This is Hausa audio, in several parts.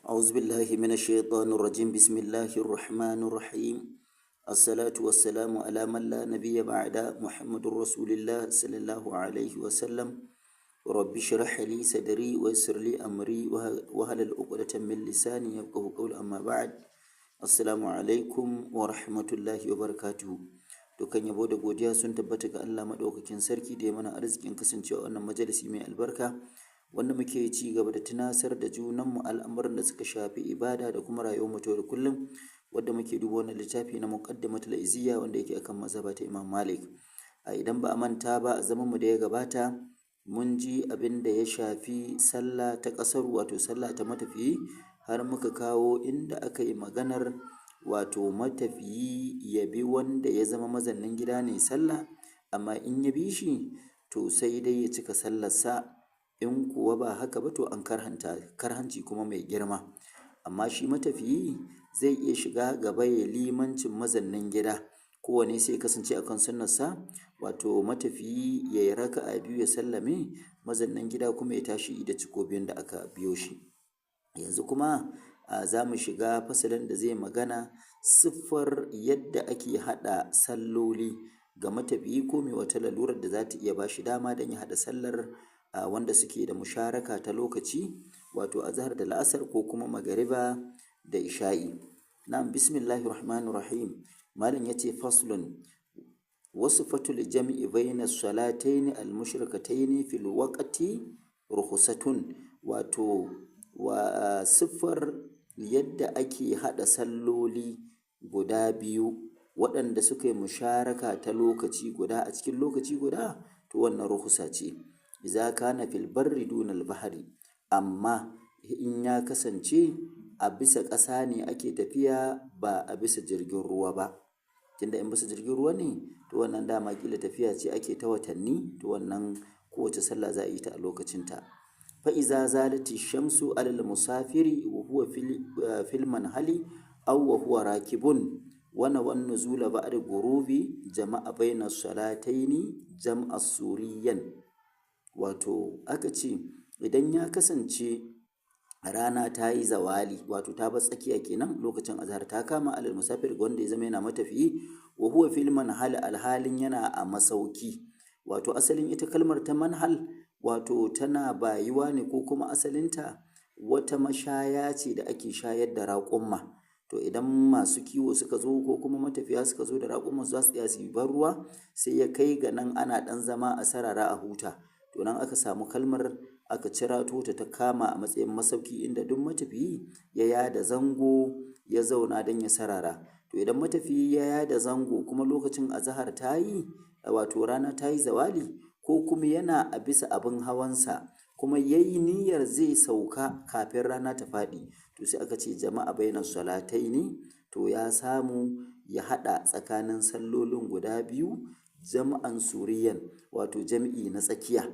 أعوذ بالله من الشيطان الرجيم. بسم الله الرحمن الرحيم. الصلاة والسلام على من لا نبي بعد، محمد رسول الله صلى الله عليه وسلم. رب اشرح لي صدري ويسر لي أمري واحلل عقدة من لساني يفقهوا قولي. أما بعد، السلام عليكم ورحمة الله وبركاته. Dukkan yabo da godiya sun tabbata ga Allah maɗaukakin sarki da ya mana arzikin kasancewa wannan majalisi mai albarka, wanda muke ci gaba da tunasar da junanmu al'amuran da suka shafi ibada da kuma rayuwar mu ta yau da kullum, wadda muke duba wannan littafi na Muqaddimatul Izziya, wanda yake akan mazhaba ta Imam Malik. A idan ba a manta ba, a zaman mu da ya gabata mun ji abin da ya shafi sallah ta ƙasar, wato sallah ta matafiyi, har muka kawo inda aka yi maganar wato matafiyi ya bi wanda ya zama mazannin gida ne sallah, amma in ya bi shi to sai dai ya cika sallarsa, in kuwa ba haka ba to an karhanta, karhanci kuma mai girma. Amma shi matafiyi zai iya shiga gaba ya limancin mazannin gida, kowane sai kasance akan sunnarsa, wato matafiyi ya yi raka'a biyu ya sallame, mazannin gida kuma ya tashi da ciko biyun da aka biyo shi. Yanzu kuma za mu shiga fasalin da zai magana siffar yadda ake haɗa salloli ga matafiyi ko mai wata lalurar da za ta iya ba shi dama don ya haɗa sallar wanda suke da musharaka ta lokaci, wato azahar da la'asar ko kuma magariba da isha'i. Na'am, bismillahir rahmanir rahim. Malam yace: faslun wasifatul jam'i bayna salataini al-mushrikataini fil waqti rukhsatun. Wato wa siffar yadda ake haɗa salloli guda biyu waɗanda suka yi musharaka ta lokaci guda a cikin lokaci guda, to wannan rukhsa ce. Iza kana fil barri dunal bahri, amma in ya kasance a bisa ƙasa ne ake tafiya, ba a bisa jirgin ruwa ba. Tunda in bisa jirgin ruwa ne, to wannan dama kila tafiya ce ake ta watanni, to wannan kowace sallah za a yi ta a lokacinta. Fa iza zalati shamsu alal musafiri wa huwa fil manhali aw wa huwa rakibun wa nawan nuzula ba'da ghurubi, jama'a baina salataini jam'a suriyan. Wato aka ce idan ya kasance rana ta yi zawali, wato ta bar tsakiya kenan, lokacin azhar ta kama, alal musafir, wanda ya zama yana matafiyi, wa huwa fil manhal, alhalin yana a masauki. Wato asalin ita kalmar ta manhal, wato tana bayuwa ne ko kuma asalinta wata mashaya ce da ake shayar da raƙumma. To idan masu kiwo suka zo ko kuma matafiya suka zo da raƙumman su, za su tsaya su yi ban ruwa, sai ya kai ga nan ana ɗan zama a sarara a huta. To nan aka samu kalmar, aka cirato ta, ta kama a matsayin masauki inda duk matafiyi ya yada zango ya zauna don ya sarara. To idan matafiyi ya yada zango kuma lokacin azahar ta yi, wato rana ta yi zawali, ko kuma yana a bisa abin hawansa kuma ya yi niyyar zai sauka kafin rana ta faɗi, to sai aka ce jama'a bainas salataini, to ya samu ya haɗa tsakanin sallolin guda biyu jam'an suriyan, wato jam'i na tsakiya.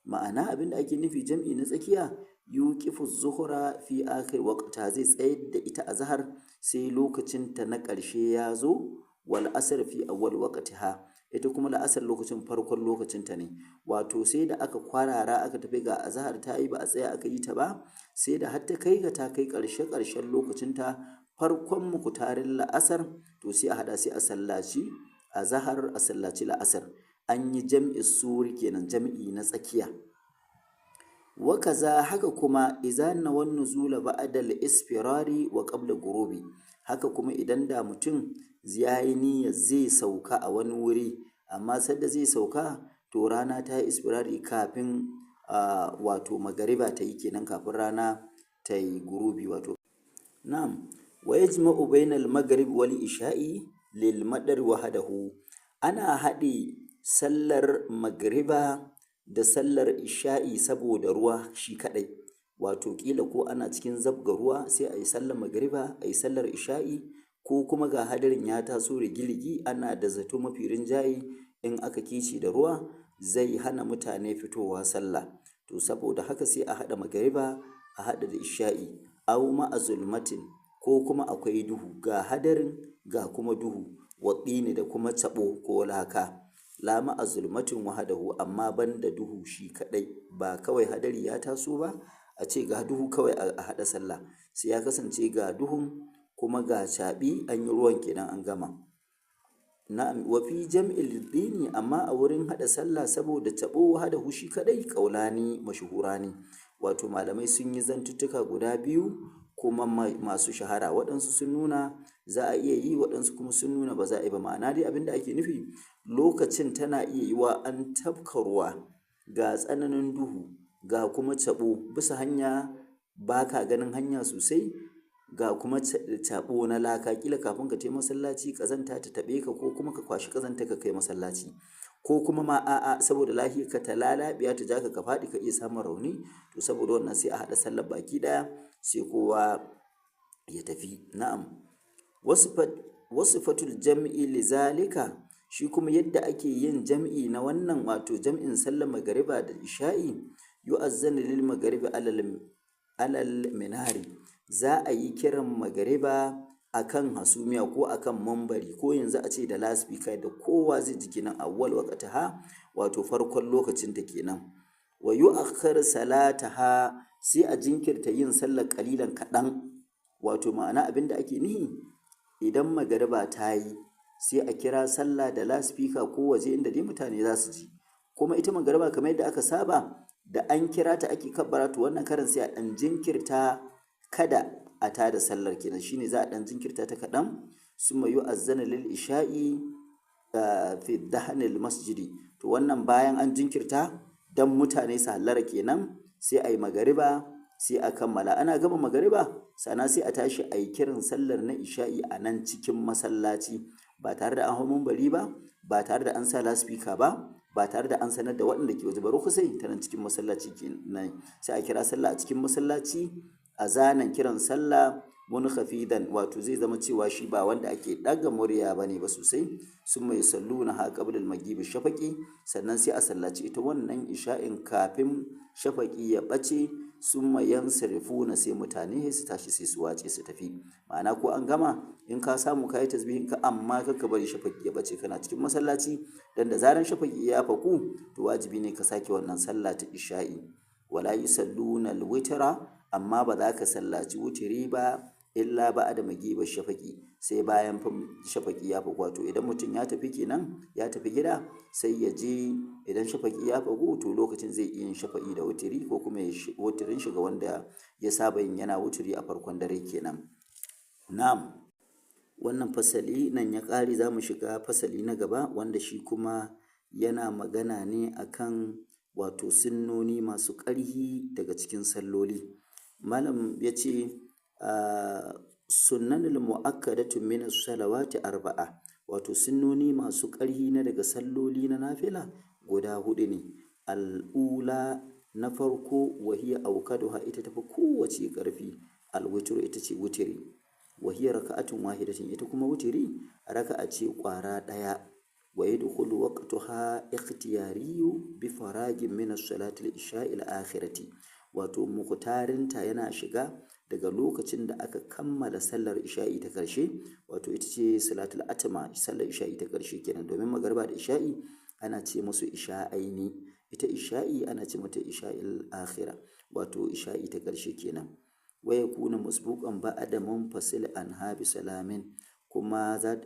Ma'ana, abin da ake nufi jam'i na tsakiya, yuqifu zuhra fi akhir waqta, zai tsayar da ita azhar sai lokacin ta na ƙarshe ya zo, wal asr fi awwal waqtiha, ita kuma la'asar lokacin farkon lokacin ta ne. Wato sai da aka kwarara aka tafi, ga azhar ta yi, ba a tsaya aka yi ta ba, sai da har ta kai ga ta kai ƙarshe ƙarshen lokacin ta, farkon mukutarin la'asar, to sai a haɗa, sai a sallaci azhar, a sallaci la'asar. An yi jam'i suri kenan, jam'i na tsakiya. Wakaza, haka kuma, iza nawan nuzula ba'da al-isfirari wa qabla ghurubi, haka kuma idan da mutum ya yi niyyar zai sauka a wani wuri, amma sadda zai sauka to rana ta yi isfirari kafin wato magariba ta yi kenan, kafin rana ta yi gurubi wato. Na'am, wa yajma'u bainal maghrib wal isha'i lil madar wahdahu. Ana haɗe sallar magriba da sallar isha'i saboda ruwa shi kaɗai. Wato ƙila ko ana cikin zabga ruwa, sai a yi sallar magriba, a yi sallar isha'i, ko kuma ga hadarin ya taso rigirigi, ana da zato mafi rinjaye in aka kici da ruwa zai hana mutane fitowa sallah. To saboda haka sai a haɗa magriba, a haɗa da isha'i. Aw ma'a zulmatin, ko kuma akwai duhu, ga hadarin ga kuma duhu, waɗini da kuma taɓo ko laka. La ma'a zulmatin wahdahu, amma banda duhu shi kaɗai, ba kawai hadari ya taso ba. A ce ga duhu kawai a haɗa sallah, sai ya kasance ga duhun kuma ga caɓi, an yi ruwan kenan an gama. Na'am, wa fi jam'il dini, amma a wurin haɗa sallah saboda taɓo hada hushi kaɗai, ƙaulani mashuhurani, wato malamai sun yi zantuttuka guda biyu kuma masu shahara. Waɗansu sun nuna za a iya yi, waɗansu kuma sun nuna ba za a yi ba. Ma'ana dai abin da ake nufi, lokacin tana iya yiwa an tafka ruwa, ga tsananin duhu, ga kuma taɓo bisa hanya, ba ka ganin hanya sosai, ga kuma taɓo na laka, kila kafin ka je masallaci ƙazanta ta taɓe ka, ko kuma ka kwashi ƙazanta ka kai masallaci, ko kuma ma a'a saboda lahiyar ka ta lalabiya ta ja ka ka faɗi ka iya samun rauni. To saboda wannan sai a haɗa sallar baki ɗaya, sai kowa ya tafi. Na'am, wasifatul jam'i lizalika, shi kuma yadda ake yin jam'i na wannan, wato jam'in sallar magariba da isha'i, yu'azzanu lil magaribi alal minari, za a yi kiran magariba akan hasumiya ko akan mambari, ko yanzu a ce da lasfika da kowa zai ji kenan, awwal waqtaha, wato farkon lokacin ta kenan. Wa yu'akhkhar salataha, sai a jinkirta yin sallar qalilan kaɗan. Wato ma'ana abinda ake nihi, idan magariba ta yi sai a kira sallah da lasfika ko waje inda dai mutane za su ji. Kuma ita magariba kamar yadda aka saba da an kira ta ake kabbara, to wannan karan sai a ɗan jinkirta kada a tada sallar kenan, shine za a ɗan jinkirta ta kaɗan. Summa yu'azzana lil isha'i fi dahnil masjidi. To wannan bayan an jinkirta dan mutane su hallara kenan, sai a yi magariba, sai a kammala. Ana gama magariba sannan sai a tashi a yi kiran sallar na isha'i a nan cikin masallaci, ba tare da an hau mumbari ba, ba tare da an sa lasfika ba, ba tare da an sanar da waɗanda ke waje ba. Rukusai ta nan cikin masallaci kenan, sai a kira sallah a cikin masallaci a zanen kiran sallah munhafidan, wato zai zama cewa shi ba wanda ake ɗaga murya ba ne ba sosai. Sun mai sallu na ha qabla al-maghibi shafaqi, sannan sai a sallaci ita wannan isha'in kafin shafaqi ya ɓace. Sun mai yansarifuna, sai mutane su tashi sai su wace su tafi. Ma'ana ko an gama, in ka samu ka yi tasbihin ka, amma kar ka bari shafaqi ya ɓace kana cikin masallaci, dan da zaran shafaqi ya faku to wajibi ne ka sake wannan sallah ta isha'i. Wala yusalluna al-witra, amma ba za ka sallaci wutiri ba illa ba'da magibar shafaqi, sai bayan shafaqi ya faku. Wato idan mutum ya tafi kenan, ya tafi gida, sai ya je idan shafaqi ya faku, to lokacin zai iya yin shafa'i da wutiri, ko kuma ya wutirin shi ga wanda ya saba yin yana wutiri a farkon dare kenan. Na'am, wannan fasali nan ya ƙare, za mu shiga fasali na gaba wanda shi kuma yana magana ne akan wato sunnoni masu ƙarhi daga cikin salloli. Malam ya ce sunnanul mu'akkadatu min as-salawati arba'a, wato sunnoni masu ƙarhi na daga salloli na nafila guda huɗu ne. Al'ula, na farko, wahiya aukaduha, ita tafi kowace ƙarfi, alwitru, ita ce wutiri. Wahiya raka'atun wahidatin, ita kuma wutiri raka'a ce ƙwara ɗaya. Wa yadkhulu waqtuha ikhtiyariyu bi faragin min as-salati al-isha'i al-akhirati, wato mukhtarinta yana shiga daga lokacin da aka kammala sallar isha'i ta ƙarshe, wato ita ce salatul atma, sallar isha'i ta ƙarshe kenan, domin magariba da isha'i ana ce musu isha'aini, ita isha'i ana ce mata isha'il akhira, wato isha'i ta ƙarshe kenan. Wa yakuna masbuqan ba'da munfasil anha bi salamin, kuma za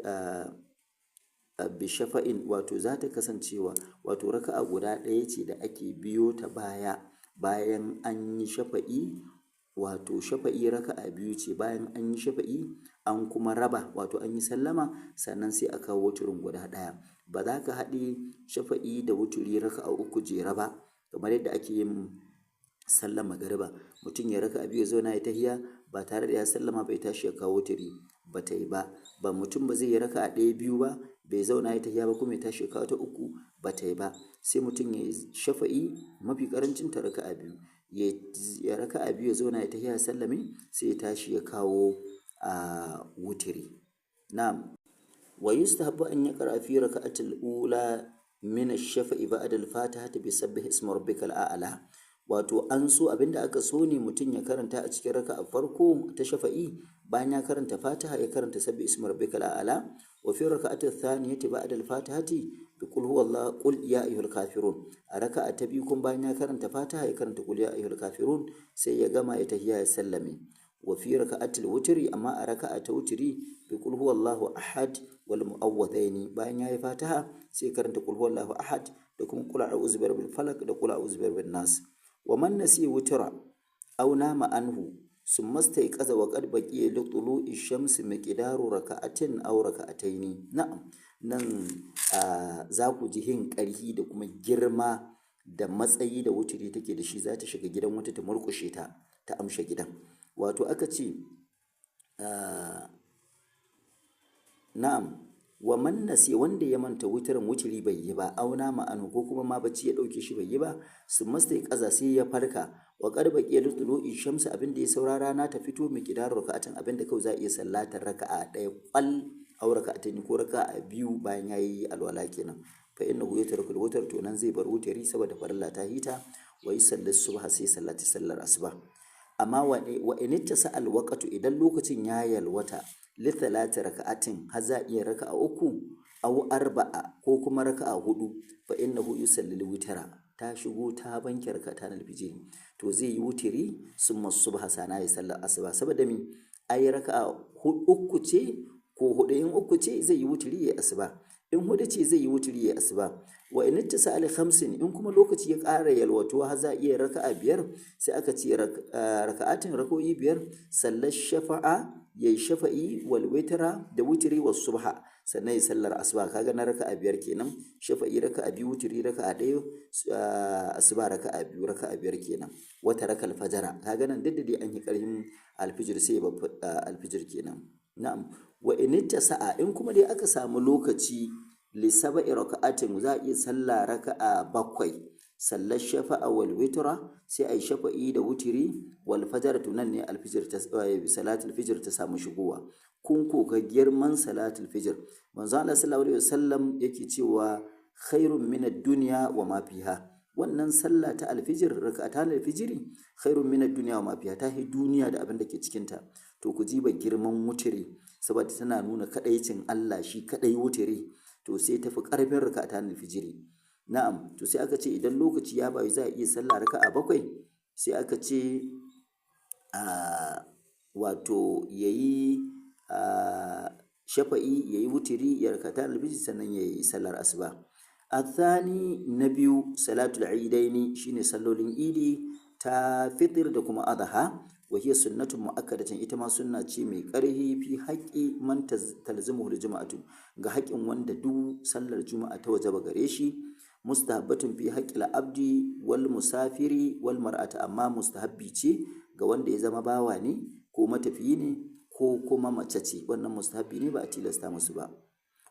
bi shafa'in, wato za ta kasancewa wato raka'a guda ɗaya ce da ake biyo ta baya bayan an yi shafa'i, wato shafa'i raka'a biyu ce, bayan an yi shafa'i an kuma raba, wato an yi sallama, sannan sai a kawo wuturin guda ɗaya. Ba za ka haɗe shafa'i da wuturi raka'a uku jere ba kamar yadda ake yin sallar magariba, mutum ya raka'a biyu ya zauna ya tahiya ba tare da ya sallama bai tashi ya kawo wuturi, ba ta yi ba. Ba mutum ba zai yi raka'a ɗaya biyu ba, bai zauna ya tahiya ba kuma ya tashi ya kawo ta uku, ba ta yi ba. Sai mutum ya yi shafa'i mafi ƙarancin ta raka'a biyu, ya raka'a biyu ya zauna ya tahiya ya sallame, sai ya tashi ya kawo a wuturi. Na'am, wa yustahabbu an yaqra fi raka'atil ula min ash-shafa'i ba'da al-fatihati bi sabbih ismi rabbikal a'la. Wato an so, abinda aka so ne mutum ya karanta a cikin raka'a farko ta shafa'i, bayan ya karanta Fatiha ya karanta Sabbi ismi rabbikal a'la. Wa fi raka'ati thaniyati ba'da al-Fatihati bi qul huwallahu, qul ya ayyuhal kafirun. A raka'a ta biyu kuma, bayan ya karanta Fatiha ya karanta qul ya ayyuhal kafirun, sai ya gama ya tahiya ya sallame. Wa fi raka'atil wutri, amma a raka'a ta wutri, bi qul huwallahu ahad wal mu'awwadaini. Bayan ya yi Fatiha sai karanta qul huwallahu ahad da kuma qul a'udhu birabbil falaq da qul a'udhu birabbin nas. Wa man nasiya wutra aw nama anhu summa stayqaza wa qad baqiya li tulu'i shamsi miqdaru raka'atin aw raka'ataini. Na'am, nan za ku ji hin ƙarhi da kuma girma da matsayi da wuturi take da shi, za ta shiga gidan wata ta murƙushe ta, ta amshe gidan. Wato aka ce, na'am, wa man nasi, wanda ya manta wutirin, wuturi bai yi ba, auna ma'anu, ko kuma ma bacci ya dauke shi bai yi ba, su masta ya kaza, sai ya farka, wa qad baqiya litulu'i shamsi, abin da ya saura rana ta fito, miqdaru raka'atin, abin da kawai za a iya sallatar raka'a ɗaya kwal, aw raka'atayn, ko raka'a biyu, bayan yayi alwala kenan, fa innahu yatrukul wutr, to nan zai bar wuturi saboda farilla ta hita, wa yusalli subha, sai sallati sallar asuba. Amma wa in ittasa alwaqtu, idan lokacin ya yalwata, li thalathi raka'atin, har za iya raka'a uku, aw arba'a, ko kuma raka'a hudu, fa innahu yusalli alwitra, ta shigo ta banke raka'atan alfijiri, to zai yi wutiri, summa subha, sana ya sallar asuba. Saboda mi? Ai raka'a uku ce ko hudu. In uku ce zai yi wutiri ya asuba, in hudu ce zai yi wutiri ya asuba. Wa in ittasa al khamsin, in kuma lokaci ya ƙara yalwatuwa har za a iya raka'a biyar, sai aka ce raka'atin, rak'o'i biyar, sallar shafa'a, yayi shafa'i, wal witra, da wutiri, was subha, sannan ya sallar asuba. Kaga na raka'a biyar kenan: shafa'i raka'a biyu, wutiri raka'a ɗaya, asuba raka'a biyu, raka'a biyar kenan. Wata rakal fajara, kaga nan duk da dai an yi ƙarfin alfijir, sai ya alfijir kenan. Na'am, wa in sa'a, in kuma dai aka samu lokaci, li sab'i raka'atin, za a iya sallah raka'a bakwai, sallar shafa'a wal witra, sai ai shafa'i da wutiri, wal fajar, to nan ne alfijir ta, salatul fijr ta samu shigowa. Kun ko ga girman salatul fijr, manzo Allah sallallahu alaihi wasallam yake cewa khairun min ad-dunya wa ma fiha. Wannan sallah ta alfijir, raka'atan alfijiri, khairun min ad-dunya wa ma fiha, ta hi duniya da abin da ke cikin ta. To ku jiba girman wutiri, saboda tana nuna kadaicin Allah shi kadai, wutiri to sai tafi karfin raka'atan alfijiri. Na'am, to sai aka ce idan lokaci ya bayu za a iya sallah raka'a bakwai, sai aka ce a wato yayi a shafa'i, yayi wutiri, ya rakata alfijiri, sannan yayi sallar asuba. Athani, na biyu, salatul idaini, shine sallolin idi ta fitr da kuma adha. Wa hiya sunnatun muakkadatin, ita ma sunna ce mai ƙarfi, fi haqqi man talzimuhu juma'atu, ga haƙƙin wanda duk sallar juma'a ta wajaba gare shi. Mustahabbatun fi haqqil abdi wal musafiri wal mar'ati, amma mustahabbi ce ga wanda ya zama bawa ne, ko matafiyi ne, ko kuma mace ce. Wannan mustahabbi ne, ba a tilasta musu ba.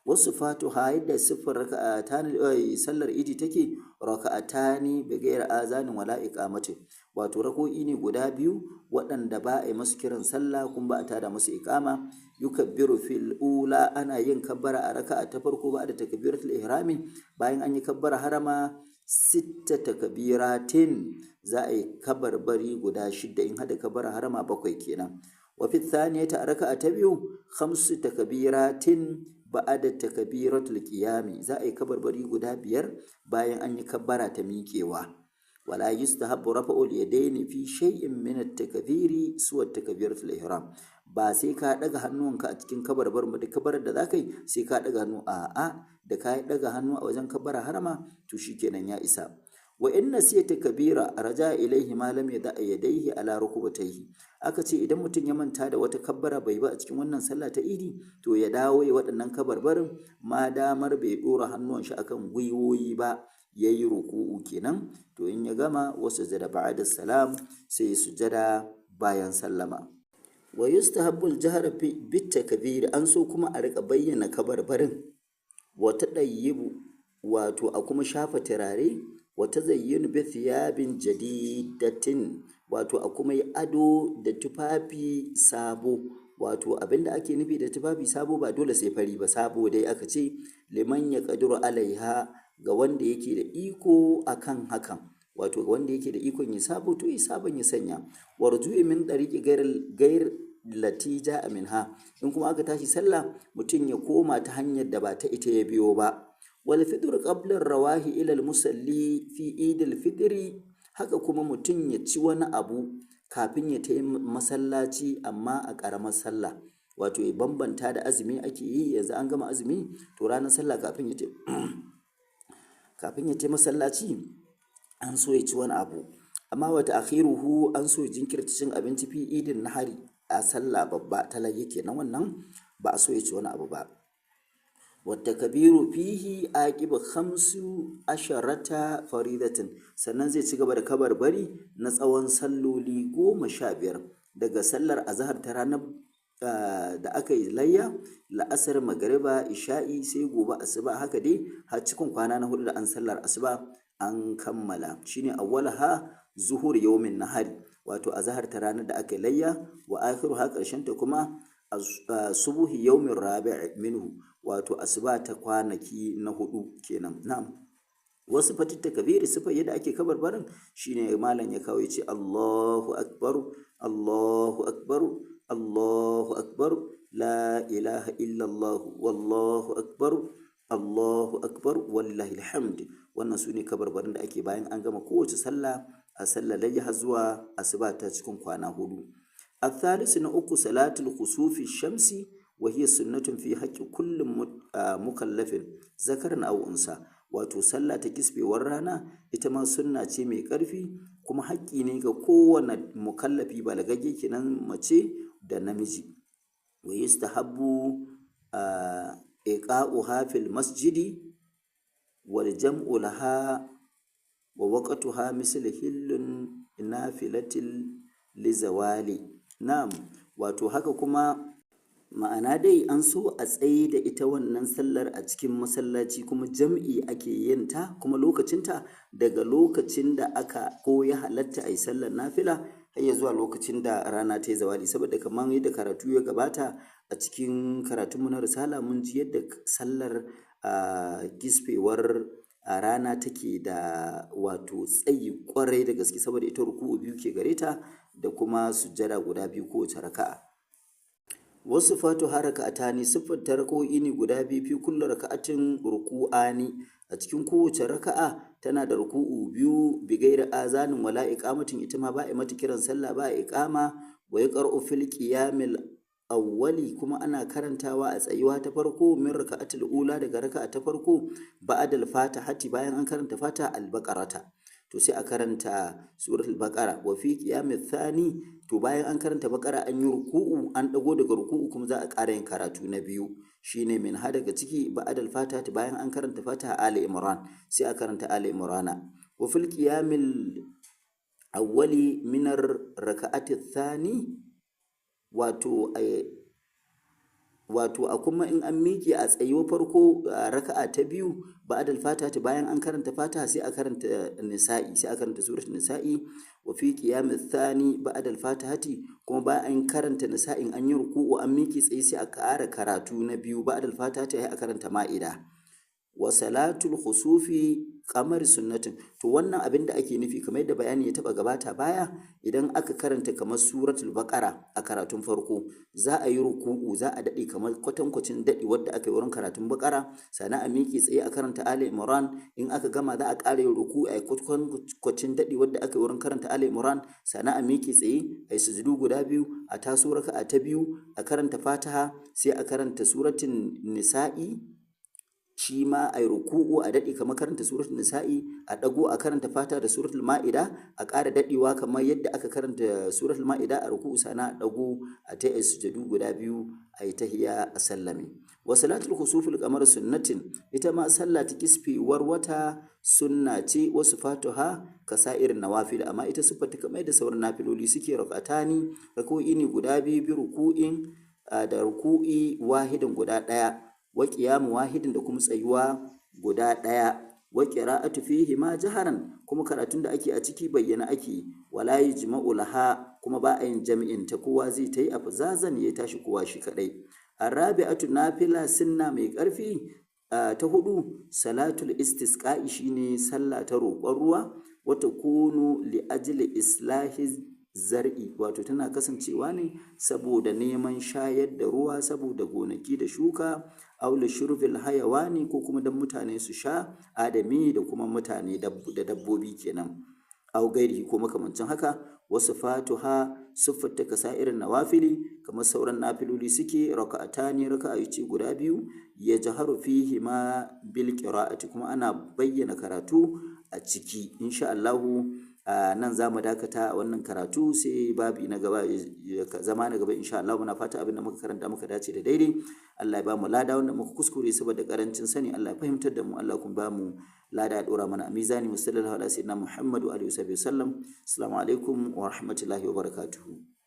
Wasu fatuha, yadda siffar raka'atan sallar idi take, raka'atani bi ghairi azanin wala iqamati, wato rako'i ne guda biyu waɗanda ba a yi masu kiran sallah kuma ba a tada musu iqama. Yukabbiru fil ula, ana yin kabbara a raka'a ta farko, ba da takbiratul ihrami, bayan an yi kabbara harama, sitta takbiratin, za a yi kabarbari guda shidda, in hada kabbara harama bakwai kenan. Wa fi thaniyati, a raka'a ta biyu, khamsu takbiratin ba'ada takbiratul qiyami, za a yi kabarbari guda biyar bayan an yi kabbara ta miƙewa. Wala yustahabbu rafa'ul yadaini fi shay'in min at-takbiri suwa takbiratul ihram. Ba sai ka daga hannuwanka a cikin kabarbar ba, duk kabarar da zaka yi sai ka daga hannu? A'a, da ka daga hannu a wajen kabbara harama to shikenan, ya isa. Wa in nasiya takbira raja ilaihi ma lam yada yadayhi ala rukbatayhi. Aka ce idan mutum ya manta da wata kabbara bai ba a cikin wannan sallah ta idi, to ya dawo ya waɗannan kabarbarin, ma damar bai ɗora hannuwan shi akan gwiwoyi ba yayi ruku'u kenan. To in ya gama, wasu sujada ba'da salam, sai sujada bayan sallama. Wa yustahabbu al-jahr bit takbir, an so kuma a rika bayyana kabarbarin, wa tadayyibu, wato a kuma shafa turare, wa tazayyunu bi thiyabin jadidatin, wato a kuma yi ado da tufafi sabo. Wato abinda ake nufi da tufafi sabo, ba dole sai fari ba, sabo dai aka ce, liman ya qadiru alaiha, ga wanda yake da iko akan hakan. Wato wanda yake da ikon ya sabo, to ya sabon ya sanya. Warju'i min tariqi ghair lati ja'a minha. In kuma aka tashi sallah, mutum ya koma ta hanyar da ba ta ita ya biyo ba. Wal fitr qabla rawahi ila al musalli fi idil fitri. Haka kuma mutum ya ci wani abu kafin ya tafi masallaci, amma a ƙaramar sallah, wato ya bambanta da azumi ake yi. Yanzu an gama azumi, to ranar sallah kafin ya tafi masallaci an so ya ci wani abu. Amma wata akhiruhu, an so ya jinkirta cin abinci fi idin nahari, a sallah babba ta layya kenan, wannan ba a so ya ci wani abu ba. Wata kabiru fihi aqiba 15 faridatin. Sannan zai ci gaba da kabarbari na tsawon salloli 15, daga sallar azahar ta ranar da aka yi layya, la'asar, magariba, isha'i, sai gobe asuba, haka dai har cikin kwana na hudu da an sallar asuba an kammala. Shine awwalaha zuhur yawmin nahari, wato azahar ta ranar da aka yi layya, wa akhiruha, karshen ta kuma subuhi yawmin rabi' minhu, wato asuba ta kwanaki na hudu kenan. Na'am, wasu fatitta kabiri, sifar yadda ake kabarbarin shine malam ya kawo, yace: Allahu akbar, Allahu akbar, Allahu akbar, la ilaha illallah, wallahu akbar, Allahu akbar, wallahi alhamd. Wannan su ne kabarbarin da ake bayan an gama kowace sallah a sallar layya har zuwa asuba ta cikin kwana hudu. الثالث na uku، صلاة الخسوف الشمس، وهي سنة في حق كل مكلف ذكر أو أنثى. Wato sallah ta kisfewar rana ita ma sunna ce mai ƙarfi, kuma haƙƙi ne ga kowane mukallafi balagagge kenan, mace da namiji. Wa yustahabbu iqa'uha fil masjidi wal jam'u laha, wa waqtuha misl hillun nafilatil lizawali. Na'am, wato haka kuma ma'ana dai an so a tsaye da ita wannan sallar a cikin masallaci, kuma jam'i ake yin ta, kuma lokacinta daga lokacin da aka ko ya halatta a yi sallar nafila har ya zuwa lokacin da rana ta yi zawali. Saboda kamar yadda karatu ya gabata a cikin karatunmu na risala, mun ji yadda sallar kisfewar a rana take da wato tsayi kwarai da gaske, saboda ita ruku'u biyu ke gare ta da kuma sujjada guda biyu kowace raka'a. Wasu fatu harakatani, siffar ta raka'o'i ne guda biyu, fi kulli raka'atin ruku'ani, a cikin kowace raka'a tana da ruku'u biyu, bi gairi azanin wala iqamatin, ita ma ba a mata kiran sallah, ba a iqama. Wa yaqra'u fil qiyamil awwali, kuma ana karantawa a tsayuwa ta farko, min raka'atul ula, daga raka'a ta farko, ba'dal fatihati, bayan an karanta fatiha, al-baqarata, to sai a karanta suratul baqara. Wa fi qiyamil thani, to bayan an karanta baqara an yi ruku'u, an dago daga ruku'u, kuma za a ƙara yin karatu na biyu, shine min ha, daga ciki, ba'dal fatihati, bayan an karanta fatiha, ali imran, sai a karanta ali imrana. Wa fil qiyamil awwali min raka'ati thani, wato a kuma in an miƙe a tsayuwar farko raka'a ta biyu, ba'dal fatihati, bayan an karanta fatiha, sai a karanta nisa'i, sai a karanta suratul nisa'i. Wa fi qiyamil thani ba'dal fatihati, kuma bayan an karanta nisa'in an yi ruku'u an miƙe tsaye, sai a ƙara karatu na biyu, ba'dal fatihati, sai a karanta ma'ida. Wa salatul khusufi qamar sunnatin. To wannan abin da ake nufi, kamar yadda bayani ya taba gabata baya, idan aka karanta kamar suratul baqara a karatun farko, za a yi ruku'u, za a dade kamar kwatankwacin dade wadda aka yi wurin karatun baqara, sannan a miƙe tsaye a karanta ali imran. In aka gama, za a ƙara yin ruku'u a yi kwatankwacin dade wadda aka yi wurin karanta ali imran, sannan a miƙe tsaye a yi sujudu guda biyu, a taso raka'a ta biyu a karanta fatiha, sai a karanta suratul nisa'i, shi ma a yi ruku'u a daɗe kamar karanta suratul nisa'i, a ɗago a karanta fata da suratul ma'ida, a ƙara daɗewa kamar yadda aka karanta suratul ma'ida a ruku'u, sana a ɗago a ta yi sujadu guda biyu, a yi tahiya, a sallame. Wa salatul khusufil qamar sunnatin, ita ma sallah ta kisfewar wata sunna ce. Wasu fatuha kasairin nawafil, amma ita siffar ta kamar da sauran nafiloli suke, rak'atani, rak'o'i ne guda biyu, bi ruku'in, da ruku'i, wahidin, guda ɗaya, wa qiyamu wahidin, da kuma tsayuwa guda ɗaya. Wa qira'atu fihi ma jaharan, kuma karatun da ake a ciki bayyana ake. Wala yujma'u laha, kuma ba a yin jami'in ta, kowa zai ta yi afzazan, ya tashi kowa shi kadai. Arabi'atu, nafila sunna mai ƙarfi ta hudu, salatul istisqa'i, shine sallah ta roƙon ruwa. Wa Wata kunu li ajli islahi zar'i, wato tana kasancewa ne saboda neman shayar da ruwa saboda gonaki da shuka, aw li shurbil hayawani, ko kuma don mutane su sha, adami da kuma mutane da dabbobi kenan, aw gairihi, ko makamancin haka. Wasu fatuha, siffarta irin nawafili, kamar sauran nafiloli suke, raka'atani, raka'a ce guda biyu, ya jaharu fihi ma bil qira'ati, kuma ana bayyana karatu a ciki insha Allahu. Nan za mu dakata a wannan karatu, sai babi na gaba, zama na gaba insha Allah. Muna fata abin da muka karanta muka dace da daidai, Allah ya ba mu lada. Wanda muka kuskure saboda karancin sani, Allah ya fahimtar da mu, Allah kuma ba mu lada ya dora mana a mizani. Sallallahu alaihi sayyidina Muhammadu alihi wasallam. Assalamu alaikum wa rahmatullahi wa barakatuhu.